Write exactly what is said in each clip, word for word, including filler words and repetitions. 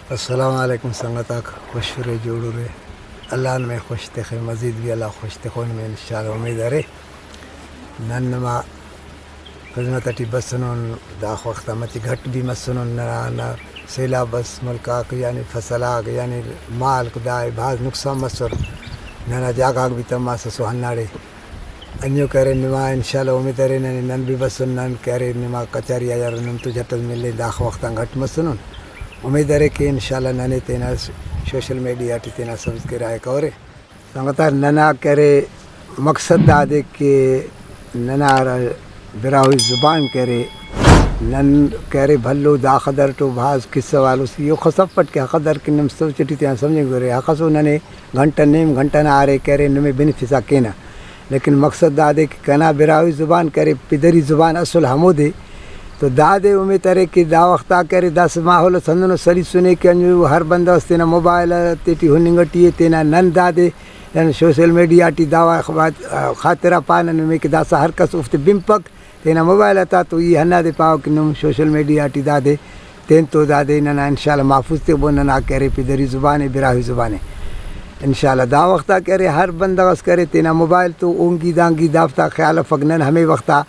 السلام علیکم سنگت آک، خوش ارے، جوڑ ارے؟ اللہ نمے خوش تخے، مزید بھی اللہ خوش تخون میں انشاءاللہ امید ارے۔ نن نما خذمت ٹی بسنن، دا وخت آ مچہ گھٹ بھی مسنن، ننا ہندا سیلاب اس ملک آک یعنی فصل آک یعنی مالک دا بھاز نقصان مسر، ننا جاگہ غاک بھی تماسسو ہنداڑے۔ انجو کہ ارے نما انشاءاللہ امید ارے ننے نن بھی بسن، نن کہ ارے نما کچاری آ یار نم تو جھٹ ئس ملے، داخہ وخت آن گھٹ مسنن۔ امید ارے کہ انشاءاللہ ننے تینا سوشل میڈیا ٹی تینا سبسکرائب کرے۔ سنگتار، ننا کہ ارے مقصد دادے کہ ننا ہرا براہوئی زبان کہ ارے، نن کہ ارے بھلو داخہ در تو بھاز قصہ والو سی، اوخہ سفٹ کہ ہخہ در کہ نم سوچ ٹی تینا سمجھنگ ارے، ہخسو ننے گھنٹہ نیم گھنٹہ نا ارے کہ ارے نمے بنفسا کینہ۔ لیکن مقصد دادے کہ کنا براہوئی زبان کہ ارے پدری زبان اصل ہمودے، تو دادے امیت ارے کہ دا وخت آ کہ ارے داسہ ماحول اس ہندنو سلیسنے کہ انجو ہر بندغ اس تینا موبائل تیٹی ہننگ ٹی ءِ۔ تینا نن دادے یعنی سوشل میڈیا ٹی دا وا-، خاطر آ پانہ نمے کہ داسہ ہر کس اوفتے بنپک، تینا موبائل آتا تو ای ہندادے پاوہ کہ نم سوشل میڈیا ٹی دادے تینتو، دادے ننا انشاءاللہ محفوظ تخبو۔ ننا کہ ارے پدری زبان ءِ، براہوئی زبان ءِ۔ انشاءاللہ دا وخت آ کہ ارے ہر بندغ اس کہ ارے تینا موبائل تو اونگی دانگی دافتا خیال افک۔ نن ہمے وخت آ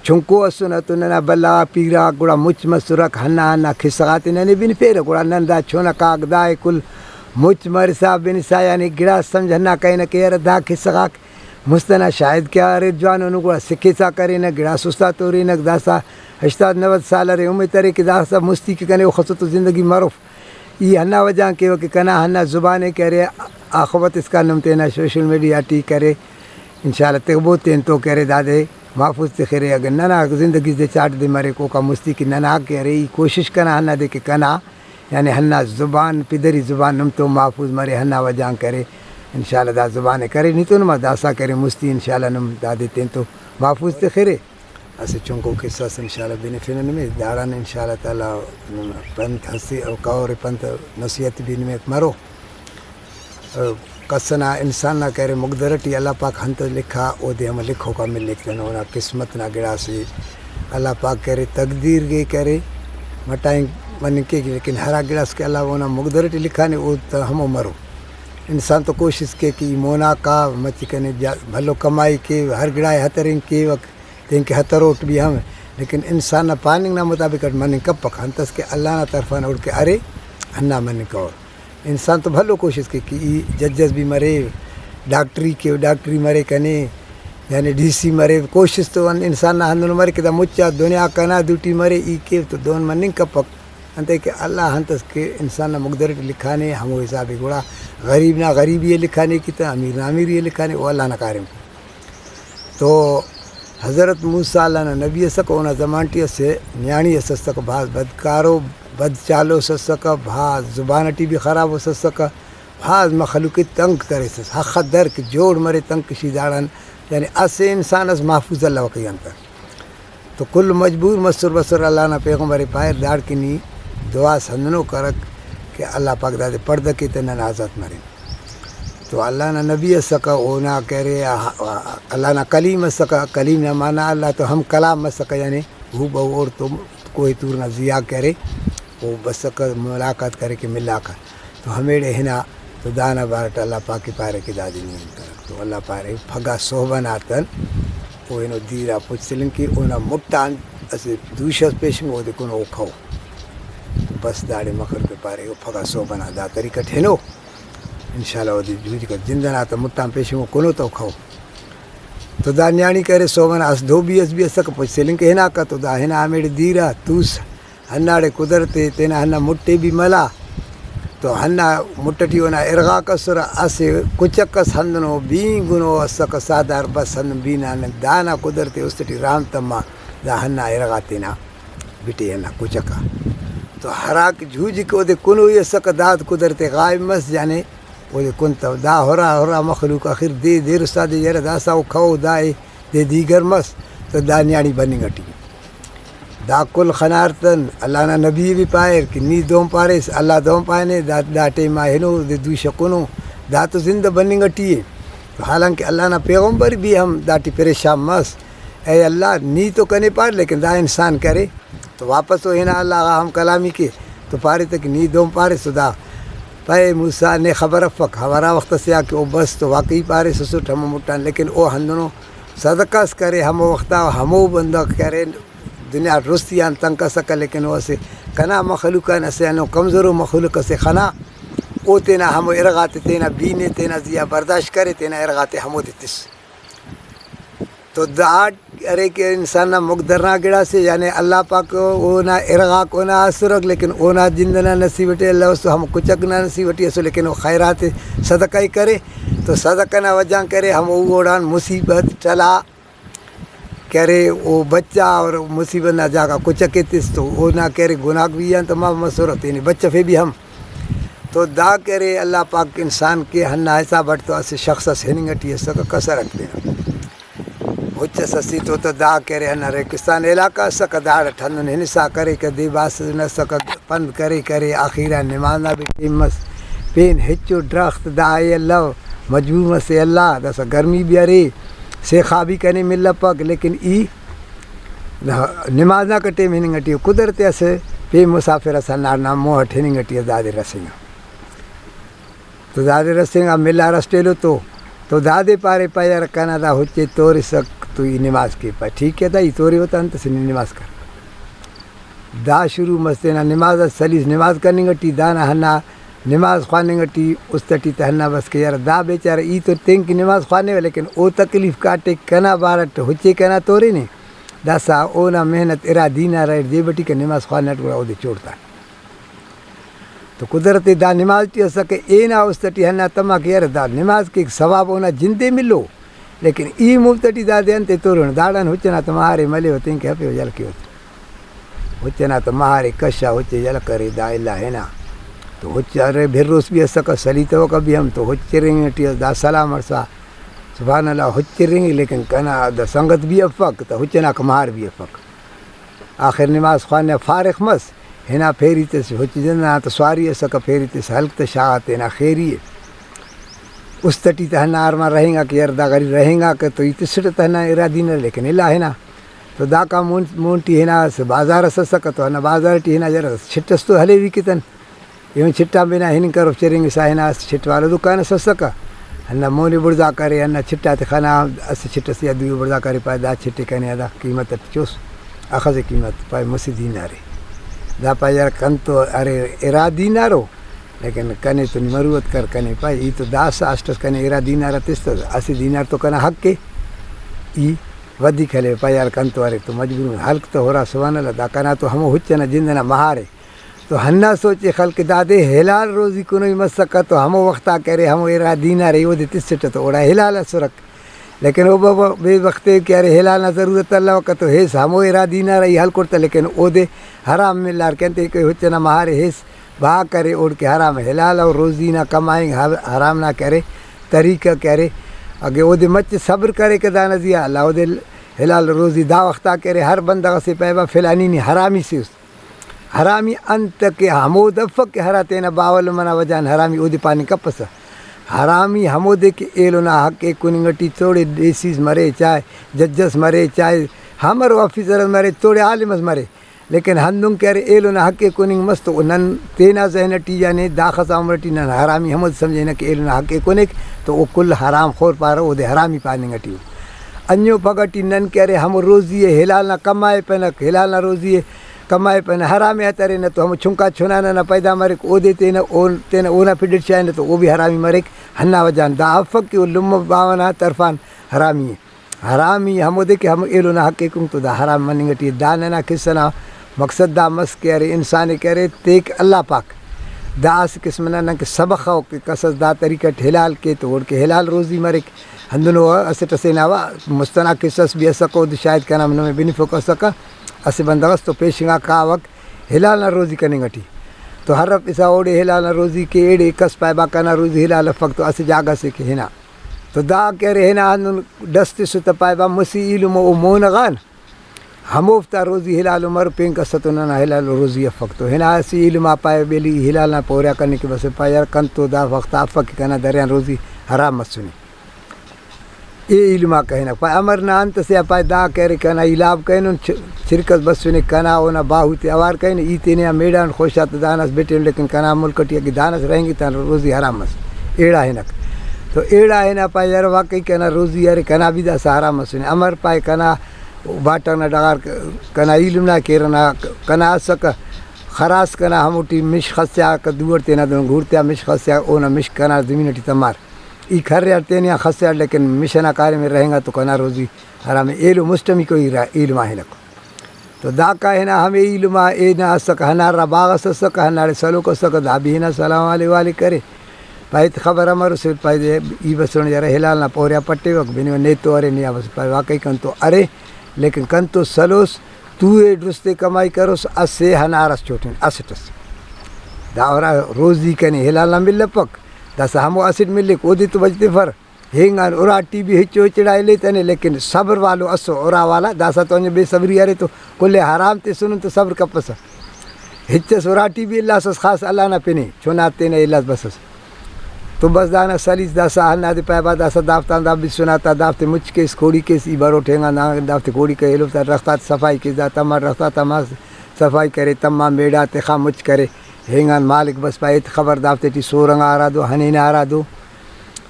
چنکو اسنہ تو ننا بھلا پیرہ غاک گڑا مچ مسرک، ہندا ہندا قصہ غاتے ننے بنفیرہ، گڑا نن دا چنک آک دا ءِ کل مچ مرسا بنسا یعنی گڑاس سمجھ ہندا کرینہ کہ یار دا قصہ غاک مست ئنا شاید کہ اریر جوانو، نو گڑا سکھسا کرینک، گڑاس استا تورینک۔ داسہ ہشتاد نود سال ارے، امیت ارے کہ داسہ مستی کہ کنے اوخسو تو زندگی مروف۔ ای ہندا وجہ آن کیوہ کہ کنا ہندا زبان ءِ کہ ارے آخبت اسکان نم تینا سوشل میڈیا ٹی کہ ارے انشاءاللہ تخبو، تینتو کہ ارے دادے محفوظ تخرے۔ اگہ ننا زندگی دے چاٹ دے مریک اوکا مستی کہ ننا کہ ارے ای کوشش کنا ہندادے کہ کنا یعنی ہندا زبان، پدری زبان نم تو محفوظ مرے، ہندا وجہ آن کرے۔ انشاءاللہ دا زبان ءِ کرے نی تو نما داسا کرے مستی، انشاءاللہ نم دادے تینتو محفوظ تخرے۔ اسہ چنکو قصہ اس انشاءاللہ بنفنہ نمے، داڑان انشاءاللہ تعالی نم پنت ہستی او کور پنت نصیحت بھی نمے مرو۔ کس ئنا انسان نا کہ ارے مقدر ٹی اللہ پاک انت لکھا، اودے ہمہ لکھوکا ملک تنو، اونا قسمت نا گڑاسے۔ اللہ پاک کہ ارے تقدیر کہ ارے مٹائنگ مننگ کیک، لیکن ہرا گڑاس کہ اللہ اونا مقدر ٹی لکھانے، او تا ہمو مرو۔ انسان تو کوشست کے کہ ای مونا کا، مچہ کنے جا-، بھلو کمائی کے، ہر گڑائے ہترنگ کیوک، تینکہ ہتروٹ بھی ہم، لیکن انسان نا پاننگ نا مطابق اٹ مننگ کپک، انتس کہ اللہ نا طرف آن اوڑکہ ارے، ہندا مننگ کور۔ انسان تو بھلو کوشست کے کہ ای جج اس بھی مرے، ڈاکٹری کے، ڈاکٹری مرے کنے، یعنی ڈی سی مرے، کوشست تو ان-، انسان نا ہندنو مرے کہ دا مچا دنیا کنا دوٹی مرے، ای کے تو دہن مننگ کپک۔ انتئے کہ اللہ انتس کہ انسان نا مقدر ٹی لکھانے، ہمو حساب ءِ گڑا غریب نا غریبی ءِ لکھانے کہ تہ، امیر نا امیری ءِ لکھانے، او اللہ نا کاریم۔ تو حضرت موسیٰ اللہ نا نبی اسکہ، اونا زمان ٹی اسہ نیاڑی اس اسکہ، بھاز بدکارو، بد چالوس اسکہ، بھاز زبان ٹی بھی خرابوس اسکہ، بھاز مخلوق ءِ تنگ کریسس، ہخہ در کہ جوڑ مرے تنگ کشی داڑان، یعنی اسہ انسان اس محفوظ الوکہ ای انت۔ تو کل مجبور مسر بسر، اللہ نا پیغمبر ءِ پائر داڑکن ای دعا اس ہندنو کرک کہ اللہ پاک دادے پڑدہ کے تہ نن آزات مرین۔ تو اللہ نا نبی اسکہ، اونا کہ ارے، آ، آ، اللہ نا کلیم اسکہ، کلیم نا معنی اللہ تو ہم کلام مسکہ، یعنی ہو بہو اوڑتون کوہ طور نا زیہا کہ ارے، او بسکہ، ملاقات کریکہ، ملاکہ۔ تو ہمیڑے ہنا تو دانا بارٹ اللہ پاک ءِ پارے کہ دادے نی انت کرک۔ تو اللہ پارے پھگہ سہب ئنا تن او اینو دیر آ پچ تلنگ کہ اونا مٹان اسہ دوشہ اس پیشنگ، اودے کن او کھو۔ تو بس داڑے مخلوق ءِ پارے او پھگہ سہب ئنا دا طریقہ ٹی ہنو۔ انشاءاللہ اودے جوجک اس جند ئنا تا مٹان پیشنگو، کنو تو کھو۔ تو دا نیاڑی کرے سہب ئنا اسہ دھوبی اس بھی اسکہ، پچ سلنگ کہ ہناکہ، تو دا ہنا ہمیڑے دیر آ توس، ہنداڑے قدرت ءِ تینا ہندا مٹ ءِ بھی ملا، تو ہندا مٹ ٹی اونا ارغاک اسرہ، اسہ کچک اس ہندنو بینگنو اسکہ ساہدار، بس ہندن بینانہ، دانا قدرت ءِ است ٹی رحم تما، دا ہندا ارغا تینا۔ بٹے ہندا کچک آ۔ تو ہراکہ جوجک اودے کنوئی اسکہ، داد قدرت غائب مس، یعنی اودے کنتو۔ دا ہرا ہرا مخلوق آخر دے دیر استاد یرہ داسا او کھو دا اے دے دیگر مس، تو دا نیاڑی بننگ ٹی۔ دا کل خنارتن اللہ نا نبی بھی پائر کہ نی دہن پاریس، اللہ دہن پانے، دا، دا ٹائم آ ہنو، دے دوشہ کنو، دا تو زندہ بننگ ٹی اے۔ تو حالانکہ اللہ نا پیغمبر بھی ہم داٹی پریشان مس۔ اے اللہ، نی تو کنے پار، لیکن دا انسان کرے۔ تو واپس او ہنا اللہ غا ہم کلامی کے۔ تو پارے تہ کہ نی دہن پاریس تو دا پائے موسیٰ نے خبر افک، ہرا وخت اسے آ کہ او بس تو واقعی پاریسسٹ ہمو مٹان، لیکن او ہندنو صدقہ اس کرے ہمو وختا، ہمو بندغ کہ ارے دنیا رستی آن تنگ کسکہ، لیکن او اسہ کنا مخلوق آن اسہ ہندن کمزورو مخلوق اسے خنا، او تینا ہمو ارغاتے تینا بینے تینا زیہا برداشت کرے، تینا ارغاتے ہمودے تس۔ تو دا ارے کہ انسان نا مک درنا گڑاسے، یعنی اللہ پاک اونا ارغاک اونا اسرک، لیکن اونا جند ئنا نصیب ٹی اللہ اس تو ہمو کچک نا نصیب ٹی اسو، لیکن او خیرات صدقہ ءِ کرے، تو صدقہ نا وجہ غان کرے ہمو اوڑان مصیبت ٹلا کہ ارے او بچا اور مصیبت نا جاگہ کچک ءِ تس تو اونا کہ ارے گناہک بھی آن تو معاف مسر، تینے بچفے بھی ہم۔ تو دا کہ ارے اللہ پاک انسان کے ہندا حساب اٹ تو اسہ شخص اس ہننگ ٹی اسکہ، کسر اٹ تینا ہچ اس اسیتو تہ دا کہ ارے ہندا ریگستان علاقہ اسکہ، داڑٹ ہندن ہنسا کریکہ، دے باسن اسکہ، پند کرے کرے، آخیرا نماز نا بھی ٹائم مس، پین ہچو ڈرخت دا اے اللہ، مجبور مسے اللہ، داسہ گرمی بھی ارے، سیخا بھی کنے ملپک، لیکن ای نماز نا ٹائم ہننگ ٹی ءُ، قدرت اسہ پین مسافر اس ہنداڑنا موہ اٹ ہننگ ٹی ءُ، دادے رسینگا۔ تو دادے رسینگا، ملار اسٹ ایلو تو، تو دادے پارے پائے یار کنا دا ہچے توریسک تو ای نماز کے پائے، ٹھیک ہے دا ای توریوہ تہ انت سے نی نماز کر۔ دا شروع مس تینا نماز اس سلیس، نماز کننگ ٹی دانا ہندا نماز خواننگ ٹی است ٹی تہ ہندا بس کہ یار دا بیچارہ ای تو تینکہ نماز خوانوہ لیکن او تکلیف کاٹے کنا بارٹ ہچے کنا تورینے، داسہ اونا محنت ارا دینار اریر جیب ٹی کہ نماز خوانٹ گڑا اودے چوڑ تا۔ تو قدرت دا نماز ٹی اسکہ، اینا است ٹی ہندا تما کہ یار دا نماز کیک ثواب اونا جندے ملو، لیکن ای مفت ٹی دادے انتے تورونہ، داڑان ہچ ئنا تہ مہارے ملیوہ تینکہ ہفیوہ یلہ کیوہ تہ۔ ہچ ئنا تہ مہارے کشا ہچے یلہ کرے دا الا ہنا۔ تو ہچ ارے بھروس بھی اسکہ، سلیتوکہ بھی ہم، تو ہچ چرینگ ٹی اس دا سلام ہڑسا، سبحان اللہ، ہچ چرینگک لیکن کنا دا سنگت بھی افک تہ ہچ ئنا مہار بھی افک۔ آخر نماز خوانہ فارغ مس، ہنا پھیری تس، ہچ جند ئنا تہ سواری اسکہ، پھیری تس ہلک تہ شاغا تینا خیری ءِ۔ است ٹی تہ ہندا ارمان رہینگا کہ یار دا غریب رہینگاکہ تو ای تسٹہ تہ ہندا ارا دینار، لیکن الا ہنا۔ تو داکان مون، مون ٹی ہنا اسہ بازار اس اسکہ تو ہندا بازار ٹی ہنا یار اسہ چھٹ اس تو ہلیوی کہ تن۔ ایہن چھٹان بنا ہننگ کروف چرینگسا ہنا اسہ چھٹ والا دکان اس اسکہ۔ ہندا مونے بڑزا کرے، ہندا چھٹاتے خنا، اسہ چھٹ ئسے آ دوئے بڑزا کرے، پائے دا چھٹے کنے آ دا قیمت اٹ چوس، اخسے قیمت پائے مسہ دینارے۔ دا پائے یار کنتو ارے ارا دینارو، لیکن کنے تو نی مروت کر، کنے پائے ای تو داسہ اسٹ ئس کنے ارا دینار تس تہ اسہ دینار تو کنا حق ءِ، ای ودیک ہلیوہ۔ پائے یار کنتو ارے تو مجبور ہلک تہ ہرا سبحان اللہ، دا کنا تو ہمو ہچ ئنا جند ئنا مہارے۔ تو ہندا سوچ ءِ خلک دادے حلال روزی کنوئی مسکہ تو ہمو وختا کہ ارے ہمو ارا دینار ءِ اودے تسٹہ تو اوڑا حلال اسرک۔ لیکن او بہ-، بہ-، بے وخت ءِ کہ ارے حلال نا ضرورت الوکہ تو ہیس ہمو ارا دینار ءِ ہلکر تہ، لیکن اودے حرام ملار کہ انتئے کہ ہچ ئنا مہارے ہیس بہا کرے اوڑکہ حرام۔ حلال او روزی نا کمائنگ ح-، حرام نا کہ ارے طریقہ کہ ارے، اگہ اودے مچہ صبر کریکہ دانا زیہا اللہ اودے حلال روزی دا وختا کہ ارے ہر بندغ ئسے پائبہ فلانی نی حرامی سے اُس۔ حرامی انت کہ ہمود افک کہ ہرا تینا باوہ لمہ نا وجہ غان حرامی اودے پاننگ کپسہ۔ حرامی ہمودے کہ ایلو نا حق ءِ کننگ ٹی توڑے ڈی سیز مرے، چائے جج اس مرے، چائے ہمرو آفیسر اس مرے، توڑے عالم اس مرے، لیکن ہندن کہ ارے ایلو نا حق ءِ کننگ مس تو نن تینا ذہن ٹی یعنی داخس عمر ٹی نن حرامی ہمود سمجھینہ کہ ایلو نا حق ءِ کنیک تو او کل حرام خور پارہ، اودے حرامی پاننگ ٹی ءُ۔ انجو پگہ ٹی نن کہ ارے ہمو روزی ءِ حلال نا کمائے پنک، حلال نا روزی ءِ کمائے پنہ حرام ءِ ہترینہ تو ہمو چنکا چنا ننا پیدا مریک، اودے تینا، او تینا اونا پھڈ اٹ شاغینہ تو او بھی حرامی مریک۔ ہندا وجہ غان دا افک کہ او لمہ باوہ نا طرفان حرامی ءِ۔ حرامی ہمودے کہ ہمو ایلو نا حق ءِ کنگ تو دا حرام مننگ ٹی ءِ۔ دا ننا قصہ نا مقصد دا مس کہ ارے انسان ءِ کہ ارے تیک اللہ پاک دا اسہ قسم نا نن کہ سبق خواوک کہ کس اس دا طریقہ ٹی حلال کے تو اوڑکہ حلال روزی مریک۔ ہندنو اسٹ ئسے نا وا مست ئنا قصہ اس بھی اسکہ، اودے شاید کنا نمے بنفک اسکہ۔ اسہ بندغ اس تو پیشنگا کاوک حلال نا روزی کننگ ٹی، تو ہرفسا اوڑے حلال نا روزی کے، ایڑے کس پائے با کنا روزی حلال افک تو اسہ جاگہ سے کہ ہنا۔ تو دا کہ ارے ہنا ہندن ڈس تسو تہ پائے با مسہ ایلمو او مون غان ہموفتا روزی حلال مر، پین کس تو ننا حلال روزی افک تو ہنا اسہ ایلم آ پائے بیلی حلال نا پوریا کننگ کہ بس پائے یار کنتو دا وخت آ افک کہ کنا دریان روزی حرام مسنے۔ اے ایلم آک ہنک۔ پائے امر نا انت ئسے آ، پائے دا کہ ارے کنا ایلاب کرینن، چ-، چرک ئس بسنے کنا، اونا باہو تے اوار کرینے، ای تینے آ میڑان خوش آ تہ داناس بٹین، لیکن کنا ملک ٹی اگہ داناس رہینگتان روزی حرام مس۔ ایڑا ہنک۔ تو ایڑا ہنا پائے یار واقعی کنا روزی ارے، کنا بھی داسہ حرام مسنے۔ امر پائے کنا باٹہ نا ڈغار ک-، کنا ایلم نا کیرہ نا ک-، کنا اسکہ خراس کنا ہموٹی مش خسیا کہ دو اٹ تینا دن گھورتیا مش خسیا، اونا مش کنا زمین ٹی تمار۔ ای کھریاٹ تینے آن خسیاٹ، لیکن مش ئنا کاریم ئے رہینگا تو کنا روزی حرام ءِ۔ ایلو مسٹمیکو ای را-، ایلم آ ہنکو۔ تو داکا ہنا ہمے ایلم آ، اینا اسکہ ہنار نا باغ اس اسکہ، ہنداڑے سلوک اسکہ، دا بھی ہنا سلام علیہ والے کرے۔ پائے تے خبر امر اسے، پائے دے ای بسن یرہ ہلال نا پوریا پٹیوک، بنو نے تو ارے، نیا بس پائے واقعی کنتو ارے، لیکن کنتو سلوس، تو اے درستے کمائی کروس، اسہ ہنار اس چوٹن، اسٹ اس۔ دا ہرا روزی کنے ہلال نا ملپک، داسہ ہمو اسٹ ملک، اودے تو بچ تفر۔ ہینگان اراٹی بھی ہچو ہچڑا الیتنے، لیکن صبر والو اسو ارا والا، داسہ تو انجا بے صبری ارے تو کل ءِ حرام تسنن تو صبر کپسہ۔ ہچس اراٹی بھی الاسس خاص اللہ نا پنے، چنا تینا الاس بسس۔ تو بس دانا سلیس داسہ ہندادے پائے با داسہ دافتان دا بسنا تا دافتے مچ کیس، کوڑی کیس، ای بروٹ ہینگان دا دافتے کوڑی کیس، ایلو تا درخت آتے صفائی کیس، دا تما درخت آتا ماس صفائی کرے، تما میڑا تخا مچ کرے۔ ہینگان مالک بس پائے ایت خبر دافتے ٹی سورنگا ہرا دو، ہنینا ہرا دو۔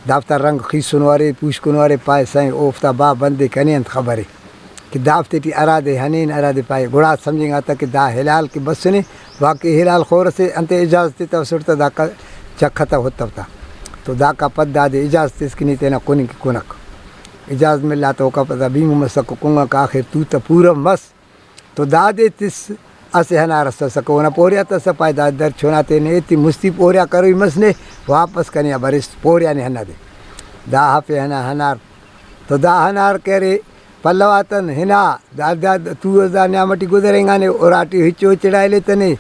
دافتا رنگ خیسنو ارے، پوشکنو ارے، پائے سائیں اوفتا با بندے کنے انت خبرے کہ دافتے ٹی ہرادے ہنین، ہرادے پائے۔ گڑا سمجھنگا تا کہ دا ہلال کہ بسنے، واقعی ہلال خور اسے، انتے اجازت ایتوسٹ تا داکا چکھتا ہوتو تا۔ تو داکا پد دادے اجازت اس کہ نی تینا کننگ کہ کنک۔ اجازت ملا تو اوکا پدا بینگو مسکو کنگا کہ آخر تو تا پورا مس۔ تو دادے تس اسہ ہنار اس اسکہ، اونا پوریا تس پائے دا در چنا تینے ایتی مستی پوریا کروئی مس نے، واپس کنے آ بریس پوریا نے ہندا دے۔ دا ہفے ہنا ہنار، تو دا ہنار کہ ارے پلواتن ہنا، دا، دا، تو اس دا نیام ٹی گزرینگانے، اراٹی ہچو ہچڑا الیتنے،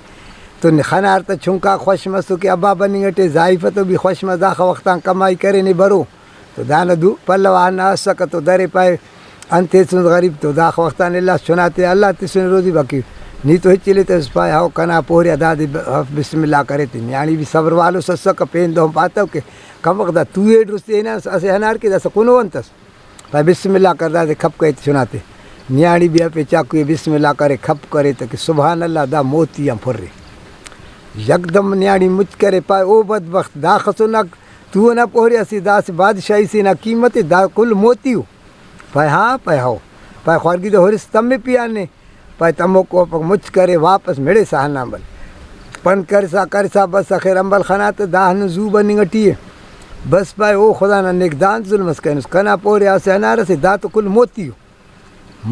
تو خنار تا چنکا خوش مسو کہ ابا بننگ ٹے، زائیفہ تو بھی خوش مس، داخہ وختان کمائی کرینے برو۔ تو دانا دو پلو آ ہندا اسکہ تو درے پائے انت ایسنس غریب تو داخہ وختان الاس چنا تے اللہ تسنے روزی باقی نی تو ہچ الیتس پائے ہو کنا پوریا دادے ب-، ہف بسم اللہ کرے تے نیاڑی بھی صبر والوس اسکہ پین دہن پاتو کہ کمک دا تو ایڈ رستے ہنا اسہ ہنار کہ داسہ کنو انت اس پائے بسم اللہ کر دادے کھپ کرے تے چنا تے نیاڑی بھی ہفے چاکو ئے بسم اللہ کرے کھپ کرے تے کہ سبحان اللہ دا موتی آن پھرے یکدم نیاڑی مچ کرے پائے او بدبخت داخسو نا تو ئنا پورے اسہ داسہ بادشاہی سے نا قیمت ءِ، دا کل موتی ءُ۔ پائے ہاں، پائے ہو۔ پائے خوارگی دے ہُرس تمے پیانے۔ پائے تموکو پک مچ کرے، واپس مڑسا ہندا امبل۔ پن کرسا کرسا بس آخر امبل خنا تہ دا ہندن زو بننگ ٹی ءِ۔ بس پائے او خدا نا نیک دانت ظلم اس کرینس۔ کنا پورے اسہ ہنار اسے، دا تو کل موتی ءُ۔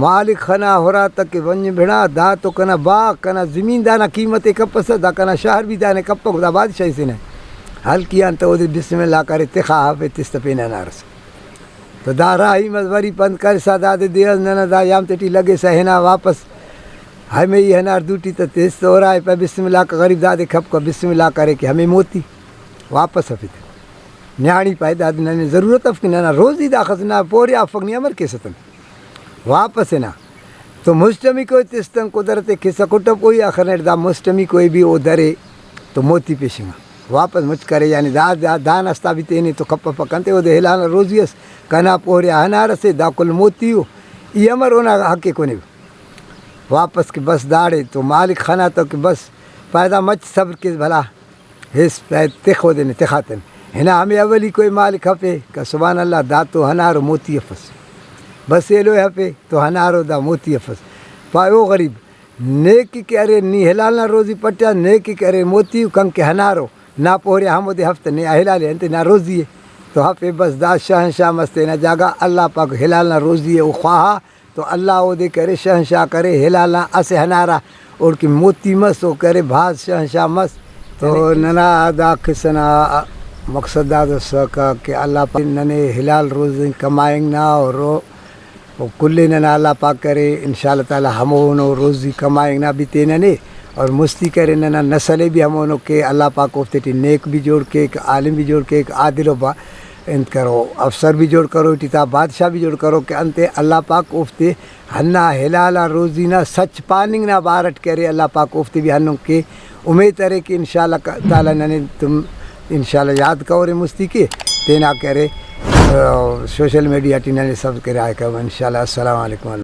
مالک خنا ہُرا تہ کہ ونج بھڑا، دا تو کنا باغ، کنا زمین دانا قیمت ءِ کپسہ، دا کنا شہر بھی دانے کپک، دا بادشاہی سے نہ۔ ہلکی آن تہ اودے بسم اللہ کرے، تخا ہفے تس تہ پین ہنار اس۔ تو دا راہی مس وری پند کرسا دادے دے اس ننا دا یام تیٹی لگسہ ہنا واپس۔ ہمے ای ہنار دوٹی تہ تس تہ اُرائے پائے بسم اللہ کہ غریب دادے کھپکہ بسم اللہ کرے کہ ہمے موتی واپس ہفے تہ۔ نیاڑی پائے دادے ننے ضرورت اف کہ ننا روزی داخس نا پورے آ افک نی امر کیسہ تن۔ واپس ہنا تو مسٹمیکو ئے تس تن قدرت ئے کسہ کٹپ اوئی آخر نیٹ دا مسٹمیکو ئے بھی او درے تو موتی پیشنگا واپس مچ کرے یعنی دا، دا، دان استا بھی تینے تو کپفک انتے اودے ہلال نا روزی اس کنا پورے آ ہنار اسے دا کل موتی ءُ ای امر اونا حق ئے کنے واپس کہ بس داڑے تو مالک خنا تو کہ بس پائے دا مچ صبر کیس بھلا۔ ہیس پائے تخ اودے نے تخاتن۔ ہنا ہمے اولیکو ئے مالک ہفے کہ سبحان اللہ دا تو ہنارو موتی افس۔ بس ایلو ئے ہفے تو ہنارو دا موتی افس۔ پائے او غریب نیکی کہ ارے نی ہلال نا روزی پٹیا، نیکی کہ ارے موتی کنکہ ہنارو نا پورے ہمودے ہفت نے ہلال ئے انتے نا روزی ئے تو ہفے بس دا شہنشاہ مس تینا جاگہ اللہ پاک ہلال نا روزی ئے او خواہا۔ تو اللہ اودے کرے شہنشاہ کرے ہلال آن اسہ ہنارا اوڑکن موتی مس او کرے بھاز شہنشاہ مس۔ تو ننا دا قصہ نا مقصد دادے اسکہ کہ اللہ پاک ننے ہلال روزی کمائنگ نا اور او کل ئے ننا اللہ پاک کرے ان شاء اللہ تعالی ہمونو روزی کمائنگ نا بھی تیننے اور مستی کرے ننا نسل ئے بھی ہمونو کہ اللہ پاک اوفتے ٹی نیک بھی جوڑ کیک، عالم بھی جوڑ کیک، عادل و با-، انت کرو، افسر بھی جوڑ کرو، ٹی تا بادشاہ بھی جوڑ کرو کہ انتے اللہ پاک اوفتے ہندا ہلال آ روزی نا سچ پاننگ نا بارٹ کہ ارے، اللہ پاک اوفتے بھی ہندن کہ امیت ارے کہ ان شاء اللہ تعالی ننے تم ان شاء اللہ یاد کرے مستی کہ تینا کہ ارے سوشل میڈیا ٹی ننے سبسکرائب کرو انشاءاللہ۔ السلام علیکم۔